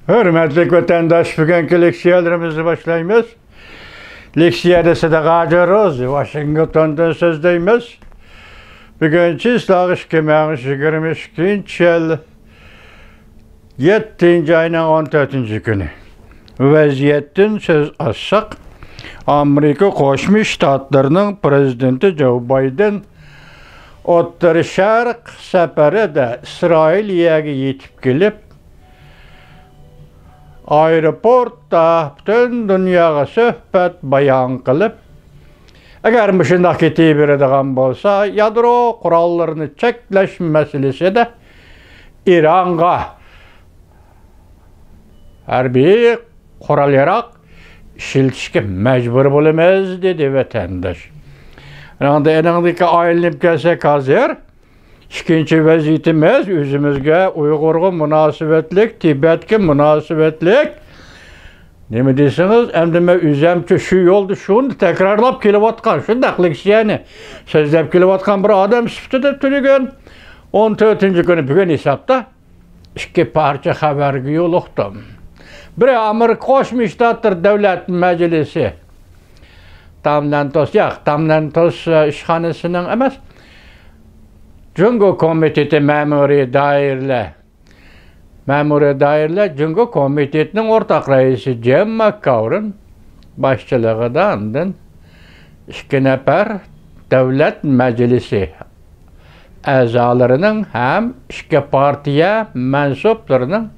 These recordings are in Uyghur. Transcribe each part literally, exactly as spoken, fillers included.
ھۆرمەتلىك ۋەتەنداش، بۈگۈنكى لېكسىيەلىرىمىزنى باشلايمىز. لېكسىيەدە سىدىق ھاجى روزى، ۋاشىنگتوندىن سۆزلەيمىز. بۈگۈن چىسلاغ ئىككى مىڭ يىگىرمە ئىككىنچى يىل يەتتىنچى ئاينىڭ ئون تۆتىنچى كۈنى. ۋەزىيەتتىن سۆز ئاچساق، ئامېرىكا قوشما شتاتلىرىنىڭ پىرېزىدېنتى جو بايدېن ئوتتۇرا شەرق سەپىرىدە ئىسرائىلىيەگە يېتىپ كېلىپ، ئايروپورتتا پۈتۈن دۇنياغا سۆھبەت بايان قىلىپ، ئەگەر مۇشۇنداق كېتىۋېرىدىغان بولسا، يادرو قوراللىرىنى چەكلەش مەسىلىسىدە ئىرانغا ھەربىي قورال-ياراغ ئىشلىتىشكە مەجبۇر بولىمىز، دېدى ۋەتەنداش. ئەنەڭدە، ئەنەڭدىكى ئايلىنىپ كەلسەك ھازىر، ئىككىنچى ۋەزىيىتىمىز ئۆزىمىزگە، ئۇيغۇرغا مۇناسىۋەتلىك، تىبەتكە مۇناسىۋەتلىك. نېمە دېسىڭىز، ئەمدى مەن ئۆزۈمچە شۇ يولدا شۇنى تەكرارلاپ كېلىۋاتقان، شۇنداق لېكسىيەنى سۆزلەپ كېلىۋاتقان بىر ئادەم سۈپىتىدە تۈنۈگۈن ئون تۆتىنچى كۈنى بۈگۈن ھېسابتا ئىككى پارچە خەۋەرگە يولۇقتۇم. بىرى ئامېرىكا قوشما شتاتلىرى دۆلەت مەجلىسى، تاملەنتوس، ياق، تاملەنتوس، ئە، ئىشخانىسىنىڭ ئەمەس، جۇڭگو كومىتېتى مەمۇرىي دائىرىلەر، مەمۇرىي دائىرىلەر جۇڭگو كومىتېتىنىڭ ئورتاق رەئىسى جېم ماككاۋرىن باشچىلىقىدا ئاندىن ئىككى نەپەر دۆلەت مەجلىسى ئەزالىرىنىڭ ھەم ئىككى پارتىيە مەنسۇپلىرىنىڭ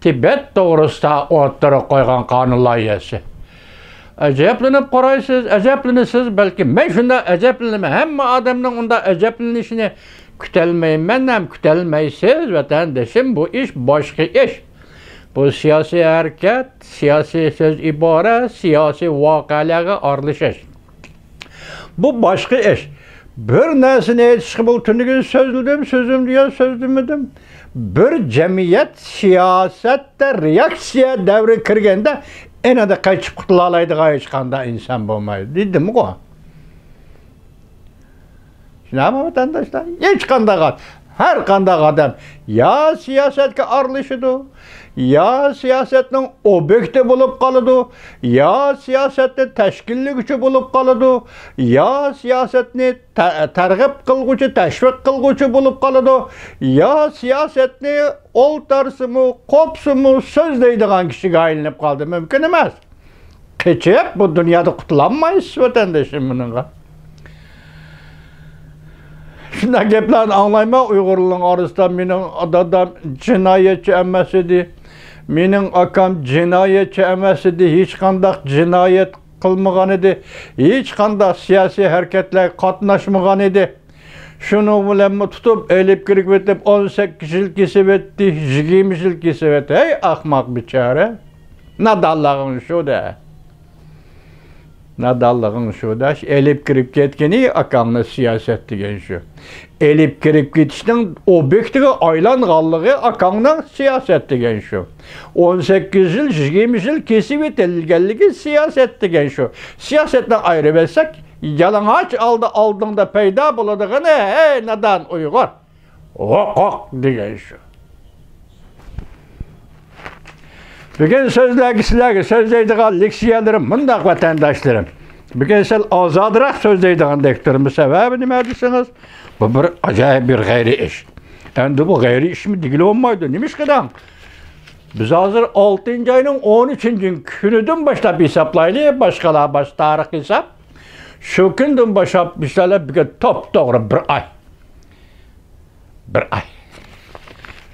تىبەت توغرىسىدا ئوتتۇرىغا قويغان قانۇن لايىھەسى. ئەجەبلىنىپ قارايسىز، ئەجەبلىنىسىز، بەلكى مەن شۇنداق ئەجەبلىنىمەن. ھەممە ئادەمنىڭ ئۇنداق ئەجەبلىنىشىنى كۈتەلمەيمەن ھەم كۈتەلمەيسىز، ۋەتەندىشىم، بۇ ئىش باشقا ئىش. بۇ سىياسىي ھەرىكەت، سىياسىي سۆز ئىبارە، سىياسىي ۋەقەلەرگە ئارىلىشىش. بۇ باشقا ئىش. بىر نەرسىنى ئېيتىشقا بولىدۇ، تۈنۈگۈن سۆزلىدىم، سۆزۈم دېگەن سۆزلىمىدىم. بىر جەمئىيەت سىياسەتتە رېئاكسىيە دەۋرىگە كىرگەندە، ئېنىدا قېچىپ قۇتۇلالايدىغان ھېچقانداق ئىنسان بولمايدۇ، دېدىمغۇ. شۇنداقمۇ، ۋەتەنداشلار؟ ھېچقانداق ئاد-، ھەر قانداق ئادەم يا سىياسەتكە ئارىلىشىدۇ، يا سىياسەتنىڭ ئوبيېكتى بولۇپ قالىدۇ، يا سىياسەتنى تەشكىللىگۈچى بولۇپ قالىدۇ، يا سىياسەتنى تە-، تەرغىب قىلغۇچى، تەشۋىق قىلغۇچى بولۇپ قالىدۇ، يا سىياسەتنى ئولتۇرسىمۇ، قوپسىمۇ سۆزلەيدىغان كىشىگە ئايلىنىپ قالىدۇ. مۇمكىن ئەمەس. قېچىپ بۇ دۇنيادا قۇتۇلالمايسىز، ۋەتەندىشىم، بۇنىڭغا. شۇنداق گەپلەرنى ئاڭلايمەن، ئۇيغۇرلارنىڭ ئارىسىدا مېنىڭ دادام جىنايەتچى ئەمەس ئىدى، مېنىڭ ئاكام جىنايەتچى ئەمەس ئىدى، ھېچقانداق جىنايەت قىلمىغان ئىدى، ھېچقانداق سىياسىي ھەرىكەتلەرگە قاتناشمىغان ئىدى. شۇنىڭ بىلەنمۇ تۇتۇپ ئېلىپ كىرىپ ئۆتۈپ، ئون سەككىز يىل كېسىۋەتتى، يىگىرمە يىل كېسىۋەتتى. ھەي، ئاخماق بىچارە! نادانلىقىڭ شۇ-دە. نادانلىقىڭ شۇ-دە. ئېلىپ كىرىپ كەتكىنى ئاكاڭنى سىياسەت دېگەن شۇ. ئېلىپ كىرىپ كېتىشنىڭ ئوبيېكتىغا ئايلانغانلىقى ئاكاڭنىڭ سىياسەت دېگەن شۇ. ئون سەككىز يىل، يىگىرمە يىل كېسىۋېتىلگەنلىكى سىياسەت دېگەن شۇ. سىياسەتنى ئايرىۋەتسەك، يالىڭاچ ھالدا ئالدىڭدا پەيدا بولىدىغىنى، ھەي، نادان ئۇيغۇر، ھوقۇق دېگەن شۇ. بۈگۈن سۆزلەرگە، سىلەرگە سۆزلەيدىغان لېكسىيەلىرىم مۇنداق، ۋەتەنداشلىرىم. بۈگۈن سەل ئازادىراق سۆزلەيدىغاندەك تۇرىمەن. سەۋەبى نېمە دېسىڭىز، بۇ بىر ئاجايىپ بىر غەيرىي ئىش. ئەمدى بۇ غەيرىي ئىشمۇ دېگىلى بولمايدۇ. نېمىشقا دەڭ؟ بىز ھازىر ئالتىنچى ئاينىڭ ئون ئۈچىنچى كۈنىدىن باشلاپ ھېسابلايلى، باشقىلار باش تارىخ ھېساب. شۇ كۈندىن باشلاپ، مىسالەن، بۈگۈن توپتوغرا بىر ئاي. بىر ئاي.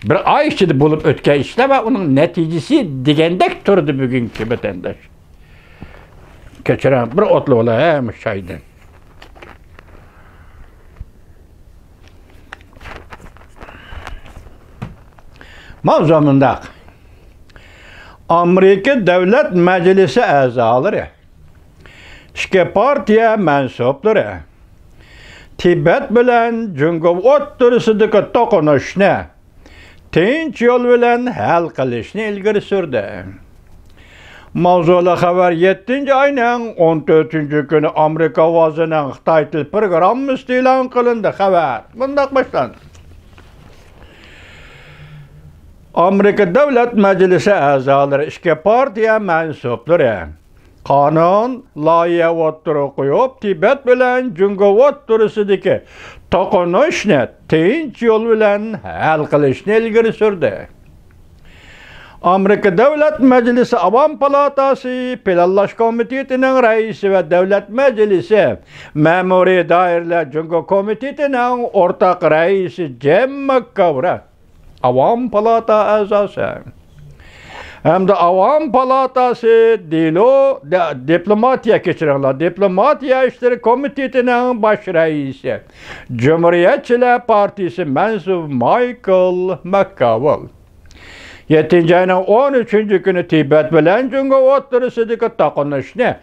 بىر ئاي ئىچىدە بولۇپ ئۆتكەن ئىشلار ۋە ئۇنىڭ نەتىجىسى دېگەندەك تۇردى بۈگۈنكى ۋەتەنداش. كەچۈرۈڭ، بىر ئوتلىۋالاي، ھە، مۇشۇ چايدىن. ماۋزۇ مۇنداق. ئامېرىكا دۆلەت مەجلىسى ئەزالىرى، ئىككى پارتىيە مەنسۇپلىرى تىبەت بىلەن جۇڭگو ئوتتۇرىسىدىكى توقۇنۇشنى تىنچ يول بىلەن ھەل قىلىشنى ئىلگىرى سۈردى. ماۋزۇلۇق خەۋەر يەتتىنچى ئاينىڭ ئون تۆتىنچى كۈنى ئامېرىكا ئاۋازىنىڭ خىتاي تىل پروگراممىسىدا ئېلان قىلىندى. خەۋەر مۇنداق باشلاندى. ئامېرىكا دۆلەت مەجلىسى ئەزالىرى، ئىككى پارتىيە مەنسۇپلىرى قانۇن لايىھە ئوتتۇرىغا قويۇپ، تىبەت بىلەن جۇڭگو ئوتتۇرىسىدىكى توقۇنۇشنى تىنچ يول بىلەن ھەل قىلىشنى ئىلگىرى سۈردى. ئامېرىكا دۆلەت مەجلىسى ئاۋام پالاتاسى پىلانلاش كومىتېتىنىڭ رەئىسى ۋە دۆلەت مەجلىسى مەمۇرىي دائىرىلەر جۇڭگو كومىتېتىنىڭ ئورتاق رەئىسى جىم ماككاۋرا ئاۋام پالاتا ئەزاسى ھەمدە ئاۋام پالاتاسى دېلو، دە-، دىپلوماتىيە، كەچۈرۈڭلار، دىپلوماتىيە ئىشلىرى كومىتېتىنىڭ باش رەئىسى، جۇمھۇرىيەتچىلەر پارتىيىسى مەنسۇپ مايكل ماككاۋېل. يەتتىنچى ئاينىڭ ئون ئۈچىنچى كۈنى تىبەت بىلەن جۇڭگو ئوتتۇرىسىدىكى توقۇنۇشنى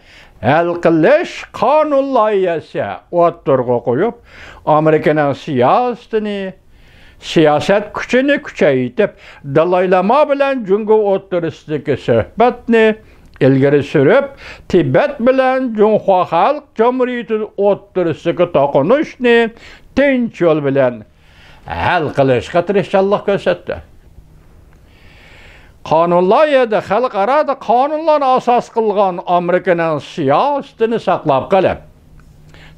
ھەل قىلىش قانۇن لايىھەسى ئوتتۇرىغا قويۇپ، ئامېرىكىنىڭ سىياسىتىنى، سىياسەت كۈچىنى كۈچەيتىپ، دالاي لاما بىلەن جۇڭگو ئوتتۇرىسىدىكى سۆھبەتنى ئىلگىرى سۈرۈپ، تىبەت بىلەن جۇڭخۇا خەلق جۇمھۇرىيىتى ئوتتۇرىسىدىكى توقۇنۇشنى تىنچ يول بىلەن ھەل قىلىشقا تىرىشچانلىق كۆرسەتتى. قانۇن لايىھەدە خەلقئارادا قانۇنلارنى ئاساس قىلغان ئامېرىكىنىڭ سىياسىتىنى ساقلاپ قېلىپ،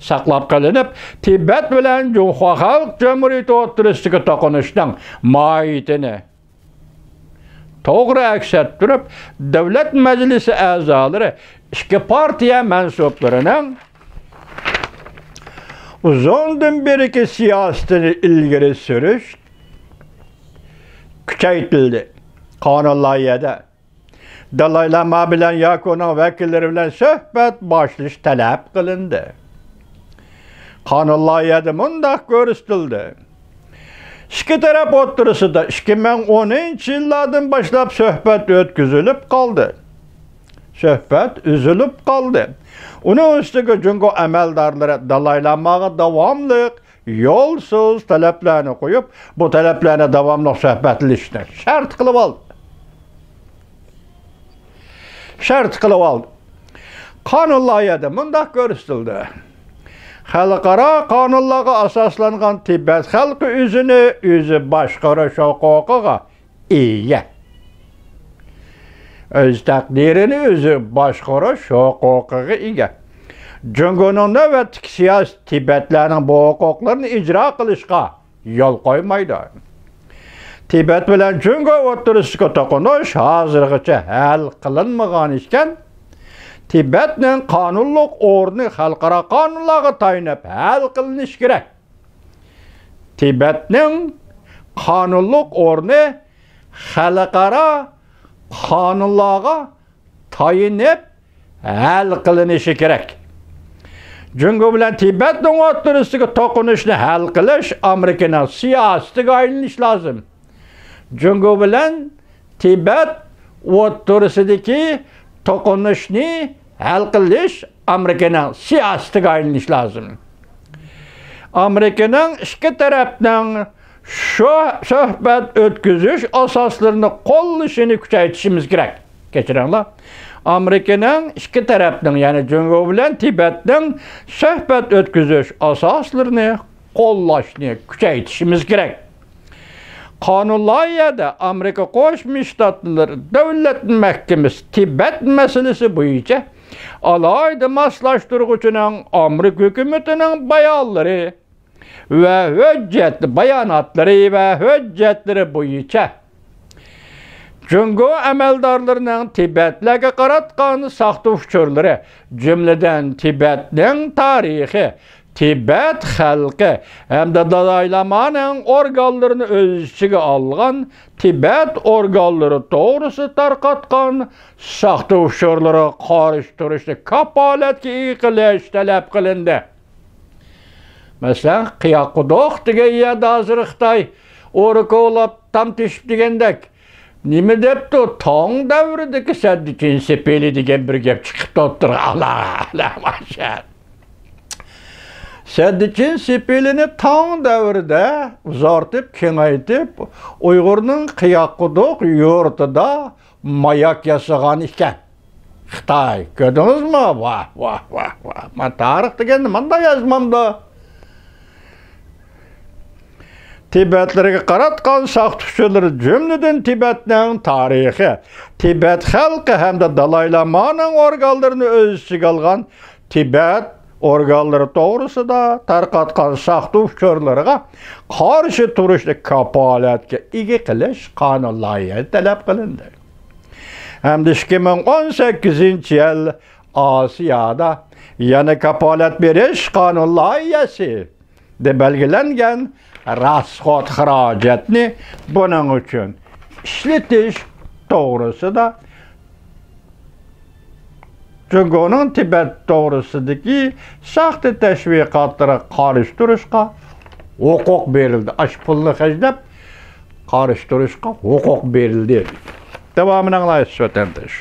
ساقلاپ قېلىنىپ، تىبەت بىلەن جۇڭخۇا خەلق جۇمھۇرىيىتى ئوتتۇرىسىدىكى توقۇنۇشنىڭ ماھىيىتىنى توغرا ئەكس ئەتتۈرۈپ، دۆلەت مەجلىسى ئەزالىرى، ئىككى پارتىيە مەنسۇپلىرىنىڭ ئۇزۇندىن بېرىكى سىياسىتىنى ئىلگىرى سۈرۈش كۈچەيتىلدى. قانۇن لايىھەدە دالاي لاما بىلەن ياكى ئۇنىڭ ۋەكىللىرى بىلەن سۆھبەت باشلىشى تەلەپ قىلىندى. قانۇن لايىھەدە مۇنداق كۆرسىتىلدى: ئىككى تەرەپ ئوتتۇرىسىدا ئىككى مىڭ ئونىنچى يىللاردىن باشلاپ سۆھبەت ئۆتكۈزۈلۈپ قالدى. سۆھبەت ئۈزۈلۈپ قالدى. ئۇنىڭ ئۈستىگە جۇڭگو ئەمەلدارلىرى دالاي لاماغا داۋاملىق يولسىز تەلەپلەرنى قويۇپ، بۇ تەلەپلەرنى داۋاملىق سۆھبەتلىشىشنى شەرت قىلىۋالدى. شەرت قىلىۋالدى. قانۇن لايىھەدە مۇنداق كۆرسىتىلدى: خەلقئارا قانۇنلارغا ئاساسلانغان تىبەت خەلقى ئۆزىنى ئۆزى باشقۇرۇش ھوقۇقىغا ئىگە. ئۆز تەقدىرىنى ئۆزى باشقۇرۇش ھوقۇقىغا ئىگە. جۇڭگونىڭ نۆۋەتتىكى سىياسىتى تىبەتلەرنىڭ بۇ ھوقۇقلىرىنى ئىجرا قىلىشقا يول قويمايدۇ. تىبەت بىلەن جۇڭگو ئوتتۇرىسىدىكى توقۇنۇش ھازىرغىچە ھەل قىلىنمىغان ئىكەن، تىبەتنىڭ قانۇنلۇق ئورنى خەلقئارا قانۇنلارغا تايىنىپ ھەل قىلىنىشى كېرەك. تىبەتنىڭ قانۇنلۇق ئورنى خەلقئارا قانۇنلارغا تايىنىپ ھەل قىلىنىشى كېرەك. جۇڭگو بىلەن تىبەتنىڭ ئوتتۇرىسىدىكى توقۇنۇشنى ھەل قىلىش ئامېرىكىنىڭ سىياسىتىگە ئايلىنىشى لازىم. جۇڭگو بىلەن تىبەت ئوتتۇرىسىدىكى توقۇنۇشنى ھەل قىلىش ئامېرىكىنىڭ سىياسىتىگە ئايلىنىشى لازىم. ئامېرىكىنىڭ ئىككى تەرەپنىڭ شۇ سۆھبەت ئۆتكۈزۈش ئاساسلىرىنى قوللىشىنى كۈچەيتىشىمىز كېرەك. كەچۈرۈڭلار. ئامېرىكىنىڭ ئىككى تەرەپنىڭ، يەنى جۇڭگو بىلەن تىبەتنىڭ سۆھبەت ئۆتكۈزۈش ئاساسلىرىنى قوللاشنى كۈچەيتىشىمىز كېرەك. قانۇن لايىھەدە ئامېرىكا قوشما شتاتلىرى دۆلەت مەھكىمىسى تىبەت مەسىلىسى بويىچە ئالاھىدە ماسلاشتۇرغۇچىنىڭ ئامېرىكا ھۆكۈمىتىنىڭ بايانلىرى ۋە ھۆججەت، باياناتلىرى ۋە ھۆججەتلىرى بويىچە جۇڭگو ئەمەلدارلىرىنىڭ تىبەتلەرگە قاراتقان ساختا ئۇچۇرلىرى، جۈملىدىن تىبەتنىڭ تارىخى، تىبەت خەلقى ھەمدە دالاي لامانىڭ ئورگانلىرىنى ئۆز ئىچىگە ئالغان تىبەت ئورگانلىرى توغرىسىدا تارقاتقان ساختا ئۇچۇرلىرىغا قارشى تۇرۇشنى كاپالەتكە ئىگە قىلىش تەلەپ قىلىندى. مەسىلەن، قىياققۇدۇق دېگەن يەردە ھازىر خىتاي ئورا كولاپ تام تېشىپ دېگەندەك، نېمە دەپتۇ؟ تاڭ دەۋرىدىكى سەددىچىن سېپىلى دېگەن بىر گەپ چىقىپتۇ ئوتتۇرىغا. ئاللا، ئاللا، ماشات. سەددىچىن سېپىلىنى تاڭ دەۋرىدە ئۇزارتىپ، كېڭەيتىپ، ئۇيغۇرنىڭ قىياققۇدۇق يۇرتىدا ماياك ياسىغان ئىكەن. خىتاي، كۆردىڭىزمۇ؟ ۋاھ، ۋاھ، ۋاھ، ۋاھ. مانا تارىخ دېگەننى ماندا يازمامدۇ؟ تىبەتلەرگە قاراتقان ساختا ئۇچۇرلىرى، جۈملىدىن تىبەتنىڭ تارىخى، تىبەت خەلقى ھەمدە دالاي لامانىڭ ئورگانلىرىنى ئۆز ئىچىگە ئالغان تىبەت ئورگانلىرى توغرىسىدا تارقاتقان ساختا ئۇچۇرلىرىغا قارشى تۇرۇشنى كاپالەتكە ئىگە قىلىش قانۇن لايىھەسى تەلەپ قىلىندى. ھەمدە ئىككى مىڭ ئون سەككىزىنچى يىل ئاسىيادا يەنە كاپالەت بېرىش قانۇن لايىھەسى دە بەلگىلەنگەن راسخوت خىراجەتنى بۇنىڭ ئۈچۈن ئىشلىتىش توغرىسىدا جۇڭگونىڭ تىبەت توغرىسىدىكى ساختا تەشۋىقاتلىرىغا قارشى تۇرۇشقا ھوقۇق بېرىلدى. ئاشۇ پۇلنى خەجلەپ قارشى تۇرۇشقا ھوقۇق بېرىلدى. داۋامىنى ئاڭلايسىز، ۋەتەنداش.